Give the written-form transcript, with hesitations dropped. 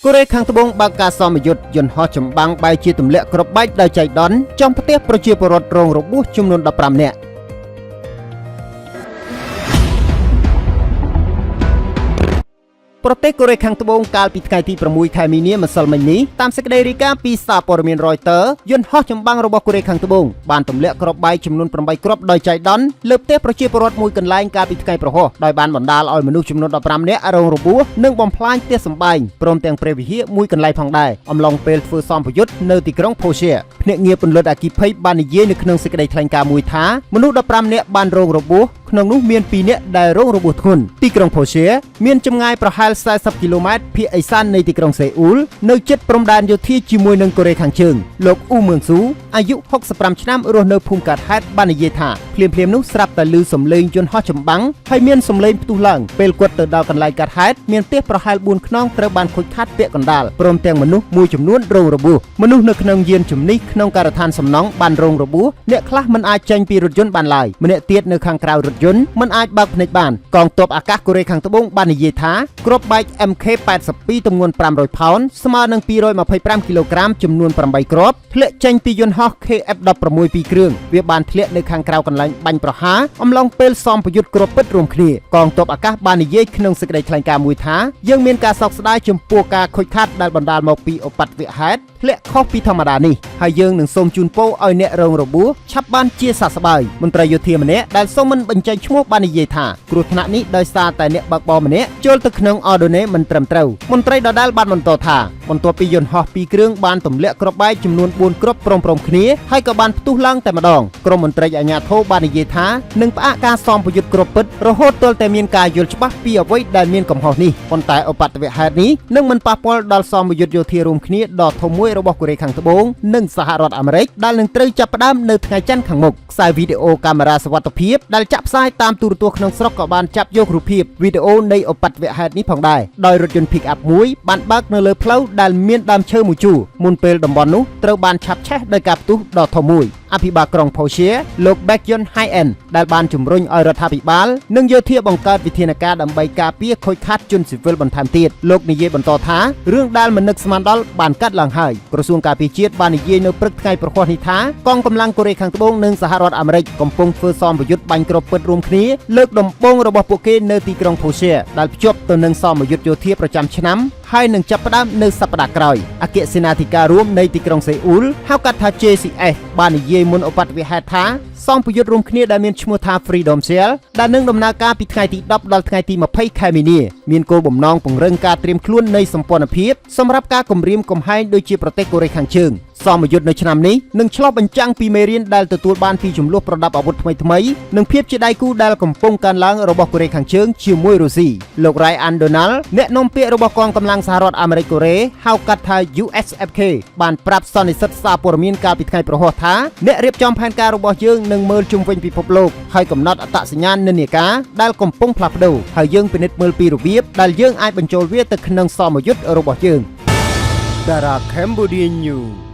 កូរ៉េខាងត្បូងបើកការសមយុទ្ធយន្តហោះចម្បាំងបែរជាទម្លាក់គ្រាប់បែកដោយចៃដន្យចំផ្ទះប្រជាពលរដ្ឋរងរបួសចំនួន15នាក់ប្រទេសកូរ៉េខាងត្បូងកាលពីថ្ងៃទី6ខែមីនាម្សិលមិញនេះតាមសេចក្តីរាយការណ៍ពីសារព័ត៌មាន Reuters យន្តហោះចម្បាំងរបស់កូរ៉េខាងត្បូងបានទម្លាក់គ្រាប់បែកចំនួន8គ្រាប់ដោយចៃដន្យលើផ្ទះប្រជាពលរដ្ឋមួយកន្លែងកាលពីថ្ងៃព្រហស្បតិ៍ដោយបានបណ្ដាលឲ្យមនុស្សចំនួន15នាក់រងរបួសនិងបំផ្លាញផ្ទះសម្បែងព្រមទាំងព្រះវិហារមួយកន្លែងផងដែរអំឡុងពេលធ្វើសម្ពយុទ្ធនៅទីក្រុងផូសៀភ្នាក់ងារពន្លត់អគ្គិភ័យបាននិយាយនៅក្នុងសេចក្តីថ្លែងការណ៍មួយថាមនុស្ស15នាក់បានរងរបួសក្នុងនោះមាន2នាក់ដែលរងរបួសធ្ងន់ទីក្រុងផូសៀមានចម្ងាយប្រហែល40គីឡូម៉ែត្រភាគឦសាននៃទីក្រុងសេអ៊ូលនៅជិតព្រំដែនយោធាជាមួយនឹងកូរ៉េខាងជើងលោកអ៊ូមឿងស៊ូអាយុ65ឆ្នាំរស់នៅភូមិកាត់ហេតបាននិយាយថាភ្លាមៗនោះស្រាប់តែឮសំឡេងយន្តហោះចម្បាំងហើយមានសំឡេងផ្ទុះឡើងពេលគាត់ទៅដល់កន្លែងកាត់ហេតមានផ្ទះប្រហែល4ខ្នងត្រូវបានខូចខាតពាក់កណ្ដាលព្រមទាំងមនុស្សមួយចំនួនរងរបួសមនុស្សនៅក្នុងយានជំនិះក្នុងការដ្ឋានសំណង់បានរងរបួសអ្នកខ្លះមិនអាចចេញពីរថយន្តបានឡើយម្នាក់ទៀតនៅខាងក្រៅរថយន្តមិនអាចបើកភ្នែកបានកងទ័ពអាកាសកូរ៉េខាងត្បូងបាននិយាយថាគ្រាប់បែក MK82 ទម្ងន់500ផោនស្មើនឹង225គីឡូក្រាមចំនួន8គ្រាប់ធ្លាក់ចេញពីយន្តហោះ KF-16 ពីរគ្រឿងវាបានធ្លាក់នៅខាងក្រៅកន្លែងបាញ់ប្រហារអំឡុងពេលសមប្រយុទ្ធគ្រាប់ពិតរួមគ្នាកងទ័ពអាកាសបាននិយាយក្នុងសេចក្តីថ្លែងការណ៍មួយថាយើងមានការសោកស្ដាយចំពោះការខូចខាតដែលបណ្ដាលមកពីឧបទ្ទវហេតុធ្លាក់ខុសពីធម្មតានេះហើយយើងនឹងសូមជូនពរឲ្យអ្នករងរបួសឆាប់បានជាសះស្បើយមន្ត្រីយោធាម្នាក់ដែលសូមមិនបញ្ចេញឈ្មោះបាននិយាយថាគ្រោះថ្នាក់នេះដោយសារតែអ្នកបើកបរម្នាក់ចូលទៅក្នុងអូដូនេមិនត្រឹមត្រូវមន្ត្រីដដែលបានបន្តថាបន្ទាប់ពីយន្តហោះពីរគ្រឿងបានទម្លាក់គ្រាប់បែកចំនួន4គ្រាប់ព្រមៗគ្នាហើយក៏បានផ្ទុះឡើងតែម្ដងក្រុមមន្ត្រីអាជ្ញាធរបាននិយាយថានឹងផ្អាកការសមប្រយុទ្ធគ្រាប់ពិតរហូតទាល់តែមានការយល់ច្បាស់ពីអ្វីដែលមានកំហុសនេះប៉ុន្តែឧបទ្ទវហេតុនេះនឹងមិនប៉ះពាល់ដល់សមយុទ្ធយោធារួមគ្នាដ៏ធំមួយរបស់កូរ៉េខាងត្បូងនិងសហរដ្ឋអាមេរិកដែលនឹងត្រូវចាប់ផ្ដើមនៅថ្ងៃច័ន្ទខាងមុខខ្សែវីដេអូកាមេរ៉ាសុវត្ថិភាពដែលចាក់ផ្សាយតាមទូរទស្សន៍ក្នុងស្រុកក៏បានចាប់យករូបភាពវីដេអូនៃឧបទ្ទវហេតុនេះផងដែរដោយរថយន្ត Pick-up មួយបានបើកនៅលើផ្លូវដែលមានដើមឈើមួយជួរមុនពេលតំបន់នោះត្រូវបានឆាបឆេះដោយការផ្ទុះដ៏ធំមួយអភិបាលក្រុងផូសៀលោក Baekhyun Hae-en ដែលបានជំរុញឲ្យរដ្ឋាភិបាលនិងយោធាបង្កើតវិធានការដើម្បីការពារខូចខាតជនស៊ីវិលបន្ថែមទៀតលោកនិយាយបន្តថារឿងដែលមិននឹកស្មានដល់បានកាត់ឡើងហើយក្រសួងការពារជាតិបាននិយាយនៅព្រឹកថ្ងៃព្រហស្បតិ៍នេះថាកងកម្លាំងកូរ៉េខាងត្បូងនិងសហរដ្ឋអាមេរិកកំពុងធ្វើសមប្រយុទ្ធបាញ់គ្រាប់ពិតរួមគ្នាលើកដំបូងរបស់ពួកគេនៅទីក្រុងផូសៀដែលភ្ជាប់ទៅនឹងសមយុទ្ធយោធាប្រចាំឆ្នាំហើយនឹងចាប់ផ្ដើមនៅសប្តាហ៍ក្រោយអគ្គសេនាធិការរួមនៃទីក្រុងសេអ៊ូលហៅកាត់ថា JCS បាននិយាយមុនឧបទ្ទវហេតុថាសមប្រយុទ្ធរួមគ្នាដែលមានឈ្មោះថា Freedom Shell ដែលនឹងដំណើរការពីថ្ងៃទី10ដល់ថ្ងៃទី20ខែមីនាមានគោលបំណងពង្រឹងការត្រៀមខ្លួននៃសម្ព័ន្ធភាពសម្រាប់ការគំរាមកំហែងដូចជាប្រទេសកូរ៉េខាងជើងសមយុទ្ធនៅឆ្នាំនេះនឹងឆ្លុះបញ្ចាំងពីមេរៀនដែលទទួលបានពីចំនួនប្រដាប់អាវុធថ្មីៗនិងភាពជាដៃគូដែលកំពុងកើនឡើងរបស់កូរ៉េខាងជើងជាមួយរុស្ស៊ីលោក Ryan Donald អ្នកនាំពាក្យរបស់កងកម្លាំងសហរដ្ឋអាមេរិកកូរ៉េហៅកាត់ថា USFK បានប្រាប់សន្និសីទសារព័ត៌មានកាលពីថ្ងៃព្រហស្បតិ៍ថាអ្នករៀបចំផែនការរបស់យើងនឹងមើលជុំវិញពិភពលោកហើយកំណត់អត្តសញ្ញាណនិន្នាការដែលកំពុងផ្លាស់ប្ដូរហើយយើងពិនិត្យមើលពីរបៀបដែលយើងអាចបញ្ចូលវាទៅក្នុងសមយុទ្ធរបស់យើង Dara Cambodia News។